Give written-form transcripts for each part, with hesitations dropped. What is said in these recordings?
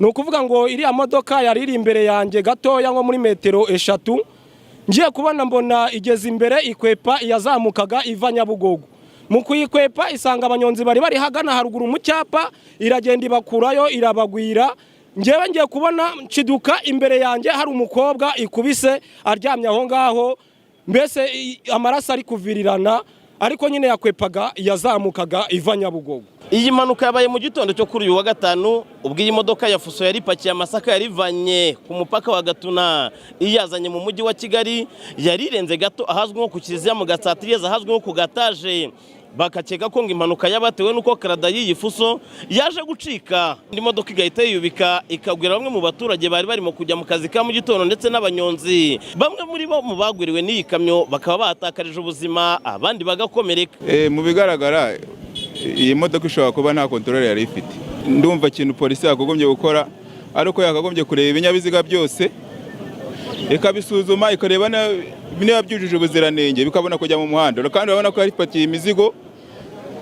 Ni ukuvuga ngo iriya modoka yari iri imbere yanjye gatoya, nko muri metero 3. Ngiye kubona mbona igeze imbere, ikwepa iyazamukaga iva Nyabugogo. Mu kuyikwepa, isanga abanyonzi bari bari hagana haruguru mu cyapa, iragenda ibakurayo, irabagwira. Ngewe ngiye kubona nshiduka imbere yanjye hari umukobwa ikubise, aryamye aho ngaho, mbese amaraso ari kuvirirana, ariko nyine yakwepaga yazamukaga iva Nyabugogo. Iyi mpanuka yabaye mu gitondo cyo kuri uyu wa gatanu, ubwo iyi modoka ya fuso yari ipakiye amasaka yarivanye ku mupaka wa Gatuna iyazanye mu mujyi wa Kigali, yari irenze gato ahazwi nko ku Kiliziya mu Gatsata, igeze ahazwi nko ku Gataje. Bakakeka ko ngo impanuka yabatewe n'uko karada y'iyi fuso yaje gucika, indi modoka igahita yiyubika, ikagwira bamwe mu baturage bari barimo kujya mu kazi ka mu gitondo ndetse n'abanyonzi. Bamwe muri bo mu bagwiriwe n'iyi kamyo bakaba bahatakarije ubuzima, abandi bagakomereka. Mu bigaragara, iyi modoka ishobora kuba nta contrôle yari ifite. Ndumva ikintu polisi yakagombye gukora ari uko yakagombye kureba ibinyabiziga byose, ikabisuzuma, ikareba niba byujuje ubuziranenge, bikabona kujya mu muhanda. Kandi urabona ko yari ipakiye imizigo.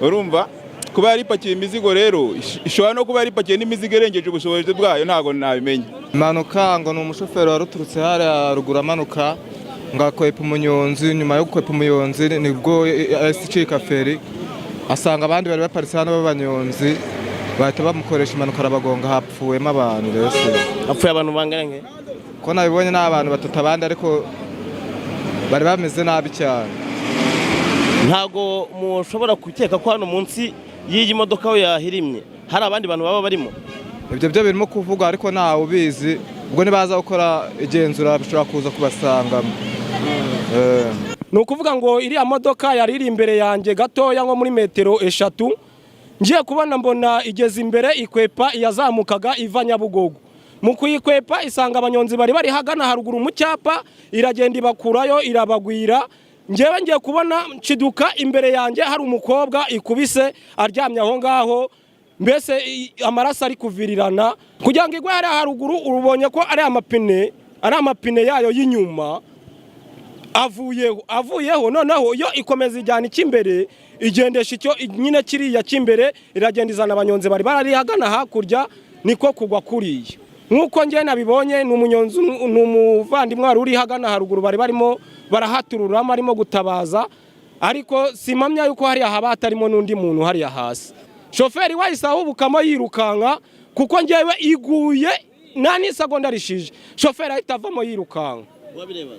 Urumva, kuba yari ipakiye imizigo rero, ishobora no kuba yari ipakiye n'imizigo irengeje ubushobozi bwayo, ntabwo nabimenya. Impanuka ngo ni umushoferi wari uturutse hariya ruguru amanuka, ngo akwepa umunyonzi. Nyuma yo gukwepa umunyonzi, nibwo yahise icika feri, asanga abandi bari baparitse hano b'abanyonzi, bahita bamukoresha impanuka, arabagonga. Hapfuwemo abantu mbese. Hapfuye abantu bangana nke? Ko nabibonye ni abantu batatu, abandi ariko bari bameze nabi cyane. Ntabwo mushobora gukeka ko hano munsi y'iyi modoka aho yahirimye hari abandi bantu baba barimo? Ibyo byo birimo kuvugwa, ariko ntawe ubizi. Ubwo nibaza gukora igenzura bishobora kuza kubasangamo. Ni ukuvuga ngo iriya modoka yari iri imbere yanjye gatoya, nko muri metero 3. Ngiye kubona mbona igeze imbere, ikwepa iyazamukaga iva Nyabugogo. Mu kuyikwepa, isanga abanyonzi bari bari hagana haruguru mu cyapa, iragenda ibakurayo, irabagwira. Ngewe ngiye kubona nshiduka imbere yanjye hari umukobwa ikubise, aryamye aho ngaho, mbese amaraso ari kuvirirana. Kugira ngo igwe hariya haruguru, urubonye ko ari amapine yayo y'inyuma avuyeho. Avuyeho, noneho yo ikomeza ijyana icy'imbere, igendesha icyo nyine kiriya cy'imbere, iragenda izana abanyonzi bari bari hagana hakurya, niko kugwa kuriya. Nk'uko njye nabibonye, ni umunyonzi, ni umuvandimwe wari uri hagana haruguru, bari barimo barahatururamo, arimo gutabaza, ariko simpamya yuko hariya haba hatarimo n'undi muntu hariya hasi. Shoferi wahise ahubukamo yirukanka, kuko njyewe iguye nta n'isegonda rishije, shoferi ahita avamo yirukanka.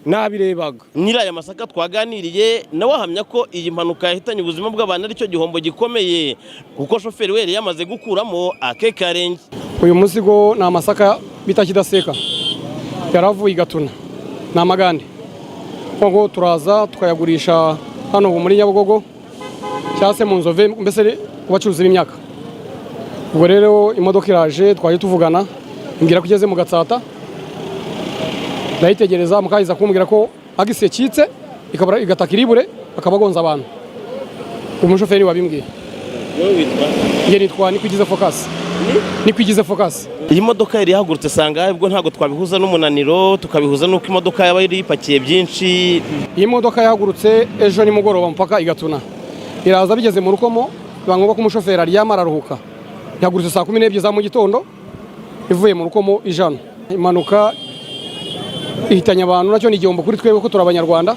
Nabirebaga. Nyiri aya masaka twaganiriye nawe ahamya ko iyi mpanuka yahitanye ubuzima bw'abantu aricyo gihombo gikomeye, kuko shoferi we yari yamaze gukuramo ake karenge. Uyu muzigo ni amasaka bita kidaseka, yaravuye i Gatuna, ni amagande ngo turaza tukayagurisha hano muri Nyabugogo cyangwa se mu Nzove, mbese ku bacuruzi b'imyaka. Ubwo rero imodoka iraje, twaje tuvugana, imbwira ko igeze mu Gatsata, ndayitegereza, mukayiza kumbwira ko agise icitse, ikabura igataka iribure, akaba agonze abantu. Umushoferi wabimbwiye. Wowe witwa? Njye nitwa Nikwigize Focus, Nikwigize Focus. Iyi modoka yari ihagurutse sanga, ubwo ntabwo twabihuza n'umunaniro, tukabihuza n'uko imodoka yaba yari ipakiye byinshi? Iyi modoka yahagurutse ejo nimugoroba mpaka igatuna, iraza bigeze mu Rukomo, biba ngombwa ko umushoferi aryama araruhuka. Yahagurutse saa 12 za mu gitondo ivuye mu Rukomo 100. Impanuka ihitanye abantu, nacyo ni igihombo kuri twebwe ko turi Abanyarwanda.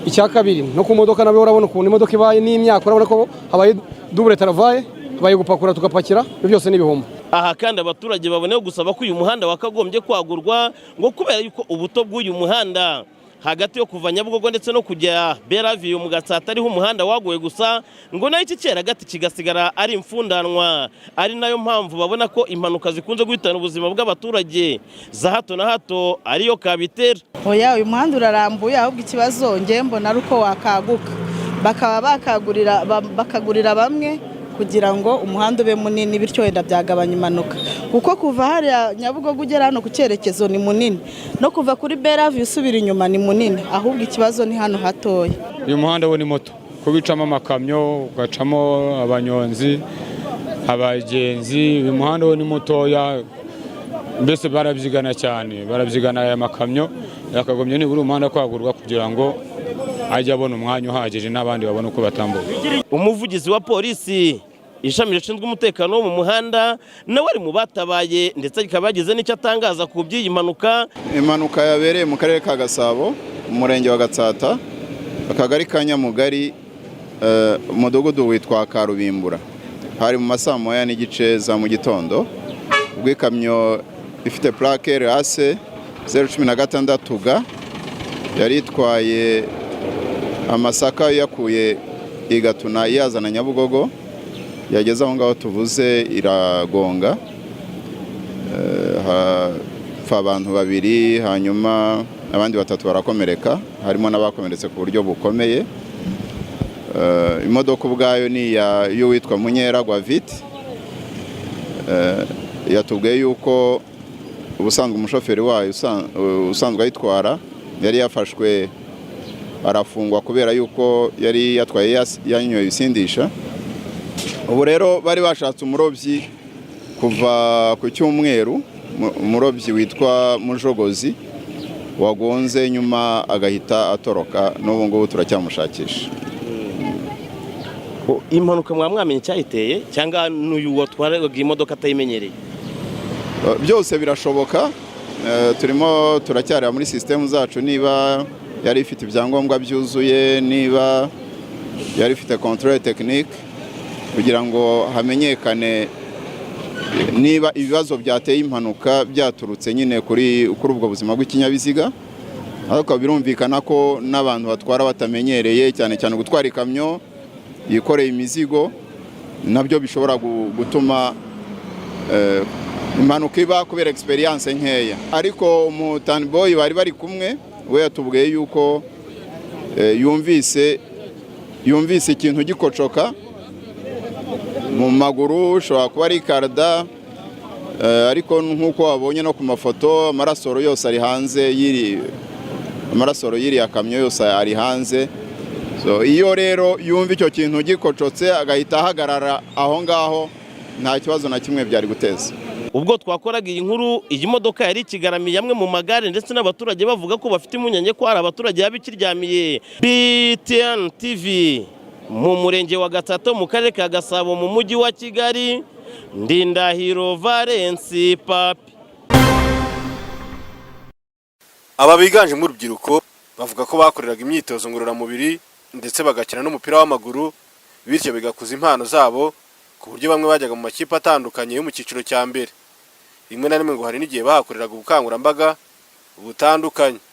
Icya kabiri, no ku modoka nabyo, urabona ukuntu imodoka ibaye n'imyaka, urabona ko habaye double travail, habaye gupakura tugapakira, ibyo byose ni ibihombo. Aha kandi abaturage baboneyeho gusaba ko uyu muhanda wakagombye kwagurwa, ngo kubera yuko ubuto bw'uyu muhanda hagati yo kuva Nyabugogo ndetse no kujya Beraviyo mu Gatsata ariho umuhanda waguwe gusa, ngo nayo iki cyeragati kigasigara ari imfundanwa, ari nayo mpamvu babona ko impanuka zikunze guhitana ubuzima bw'abaturage za hato na hato ariyo kabitera. Oya, uyu muhanda urarambuye, ahubwo ikibazo njye mbona ari uko wakaguka, bakaba bakagurira, bakagurira bamwe kugira ngo umuhanda ube munini, bityo wenda byagabanya impanuka, kuko kuva hariya Nyabugogo ugera hano ku cyerekezo ni munini, no kuva kuri Beravi usubira inyuma ni munini, ahubwo ikibazo ni hano hatoya. Uyu muhanda wo ni moto, kubicamo amakamyo, ugacamo abanyonzi, abagenzi. Uyu muhanda wo ni mutoya, mbese barabyigana cyane, barabyigana. Aya makamyo yakagombye nibura umuhanda kwagurwa kugira ngo ajye abona umwanya uhagije n'abandi babone uko batambuka. Umuvugizi wa polisi Ishami rishinzwe umutekano wo mu muhanda, nawe ari mu batabaye, ndetse rikaba yagize n'icyo atangaza ku by'iyi mpanuka. Impanuka yabereye mu Karere ka Gasabo, Umurenge wa Gatsata, Akagari ka Nyamugari, umudugudu witwa Karubimbura. Hari mu masaa 1:30 za mu gitondo, ubwo ikamyo ifite plaque RAC 016 G yari itwaye amasaka yakuye i Gatuna iyazana Nyabugogo, yageze aho ngaho tuvuze iragonga. Hapfa abantu babiri, hanyuma abandi batatu barakomereka, harimo n'abakomeretse ku buryo bukomeye. Imodoka ubwayo ni iya y'uwitwa Munyera Gwavite. Yatubwiye yuko ubusanzwe umushoferi wayo usanzwe ayitwara yari yafashwe arafungwa kubera yuko yari yatwaye yanyoye ibisindisha. Ubu rero bari bashatse umurobyi kuva ku cyumweru, umurobyi witwa Mujogozi wagonze, nyuma agahita atoroka. N'ubu ngubu turacyamushakisha. Impanuka mwaba mwamenye icyayiteye, cyangwa n'uyu watwaraga imodoka atayimenyereye? Byose birashoboka. Turimo turacyareba muri sisitemu zacu niba yari ifite ibyangombwa byuzuye, niba yari ifite contrôle technique, kugira ngo hamenyekane niba ibibazo byateye impanuka byaturutse nyine kuri ubwo buzima bw'ikinyabiziga. Ariko birumvikana ko n'abantu batwara batamenyereye, cyane cyane gutwara ikamyo yikoreye imizigo, nabyo bishobora gutuma impanuka iba kubera experience nkeya. Ariko umutaniboyi bari kumwe we yatubwiye yuko yumvise ikintu gikocoka mu maguru, ushobora kuba ari karda. Ariko nk'uko wabonye no ku mafoto, amarasoro yose ari hanze y'iri, amarasoro y'iriya kamyo yose ari hanze. So, iyo rero yumva icyo kintu gikocotse agahita ahagarara aho ngaho, nta kibazo na kimwe byari guteza. Ubwo twakoraga iyi nkuru, iyi modoka yari ikigaramiye amwe mu magare, ndetse n'abaturage bavuga ko bafite impungenge ko hari abaturage yaba ikiryamiye. BTN TV mu Murenge wa Gatsata, mu Karere ka Gasabo, mu Mujyi wa Kigali, Ndindahiro Valence Papi. Aba biganjemo urubyiruko bavuga ko bakoreraga imyitozo ngororamubiri ndetse bagakina n'umupira w'amaguru, bityo bigakuza impano zabo, ku buryo bamwe bajyaga mu makipe atandukanye yo mu cyiciro cya mbere. Rimwe na rimwe ngo hari n'igihe bahakoreraga ubukangurambaga butandukanye.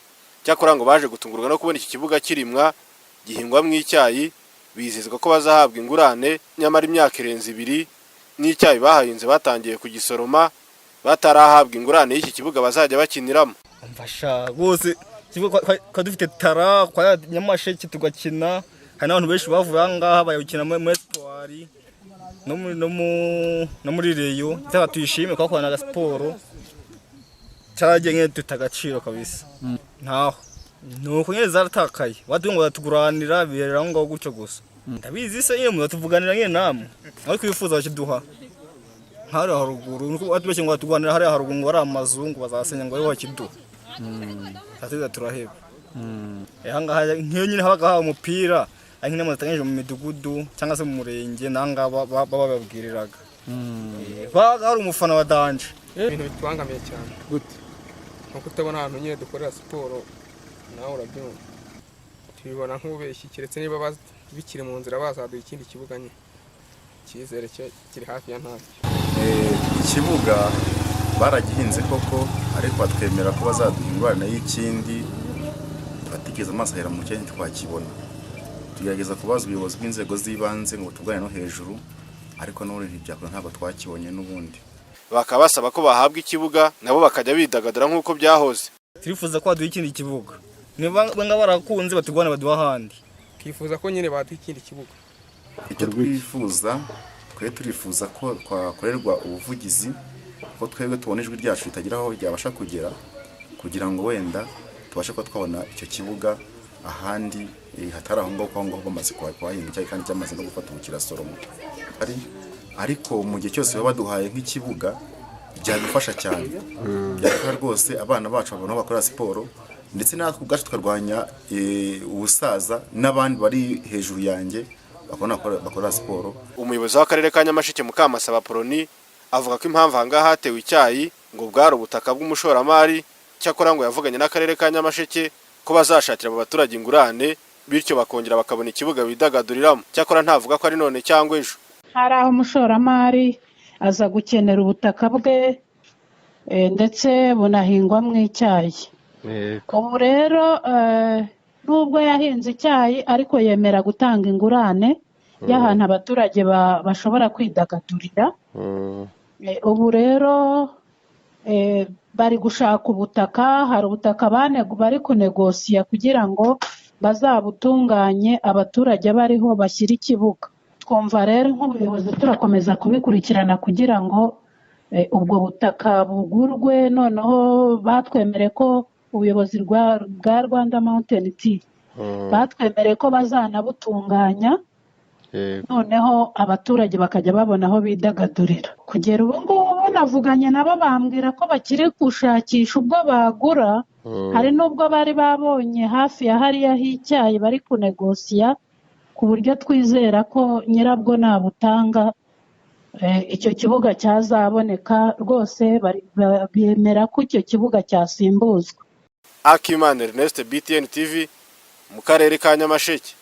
Cyakora ngo baje gutungurwa no kubona iki kibuga kirimwa, gihingwamo icyayi, bizezwa ko bazahabwa ingurane, nyamara imyaka irenze 2 n'icyayi bahahinze batangiye kugisoroma batarahabwa ingurane y'iki kibuga bazajya bakiniramo. Mfasha rwose, kwa dufite tara kwa Nyamasheke tugakina, hari n'abantu benshi bavuye aha ngaha bayakina muri Espoir no muri Rayon. Cyangwa tuyishime twakoranaga siporo, cyaragiye nyine duta agaciro kabisa, ntaho nuko nyine zaratakaye. Batuye ngo baratuguranira, biherera aho ngaho gutyo gusa. Ndabizi se nyine muratuvuganira nyine namwe, ariko wifuza bakiduha hariya haruguru. Nuko batubeshye ngo batuguranira hariya haruguru, ngo ari amazu ngo bazasenya, ngo ariho bakiduha, turateza turaheba. Aha ngaha nk'iyo nyine habaga haba umupira, ari nk'inama zitangije mu midugudu cyangwa se mu murenge, n'aha ngaha baba bababwiriraga. Babaga hari umufana wa danger. Ibintu bitubangamiye cyane. Gute? Nko kutabona ahantu nyine dukorera siporo, nawe urabyumva, tubibona nk'ubeshyi, keretse niba bikiri mu nzira bazaduha ikindi kibuga nyine. Icyizere cyo kiri hafi ya ntacyo. Ikibuga baragihinze koko, ariko batwemera ko bazaduha ingurane y'ikindi, turategereza amaso ahera mu kirere ntitwakibona. Tugerageza kubaza ubuyobozi bw'inzego z'ibanze ngo tuvugane no hejuru, ariko n'ubundi ntibyakora, ntabwo twakibonye n'ubundi. Bakaba basaba ko bahabwa ikibuga nabo bakajya bidagadura nk'uko byahoze. Turifuza ko baduha ikindi kibuga, niba nga barakunze batugwane baduha ahandi. Twifuza ko nyine baduha ikindi kibuga. Icyo twifuza twe, turifuza ko twakorerwa ubuvugizi, ko twebwe tubona ijwi ryacu ritagira aho ryabasha kugera, kugira ngo wenda tubashe kuba twabona icyo kibuga ahandi hatari aho ngaho, kuko aho ngaho bamaze kuhahinga icyayi kandi cyamaze no gufata, ubu kirasoroma. Ariko mu gihe cyose baba baduhaye nk'ikibuga byadufasha cyane, byadufasha rwose, abana bacu babona aho bakorera siporo, ndetse natwe ubwacu tukarwanya ubusaza n'abandi bari hejuru yanjye. bakabona aho bakorera siporo. Umuyobozi w'akarere ka Nyamasheke, Mukamasaba Poloni, avuga ko impamvu aha ngaha hatewe icyayi ngo bwari ubutaka bw'umushoramari. Cyakora ngo yavuganye n'akarere ka Nyamasheke ko bazashakira abo baturage ingurane, bityo bakongera bakabona ikibuga bidagaduriramo. Cyakora ntavuga ko ari none cyangwa ejo. Hari aho umushoramari aza gukenera ubutaka bwe, ndetse bunahingwamo icyayi. Ubu rero, nubwo yahinze icyayi, ariko yemera gutanga ingurane y'ahantu abaturage bashobora kwidagadurira. Ubu rero bari gushaka ubutaka. Hari ubutaka bari kunegosiya kugira ngo bazabutunganye, abaturage bariho bashyire ikibuga. Twumva rero nk'ubuyobozi turakomeza kubikurikirana kugira ngo ubwo butaka bugurwe. Noneho batwemereye ko ubuyobozi bwa Rwanda Mountain Tea batwemereye ko bazanabutunganya, noneho abaturage bakajya babona aho bidagadurira. Kugera ubu ngubu navuganye nabo, bambwira ko bakiri gushakisha ubwo bagura. Hari n'ubwo bari babonye hafi ya hariya h'icyayi bari kunegosiya, ku buryo twizera ko nyirabwo nabutanga, icyo kibuga cyazaboneka rwose. Bemera ko icyo kibuga cyasimbuzwa. Akimana Ernest, BTN TV, mu karere ka Nyamasheke.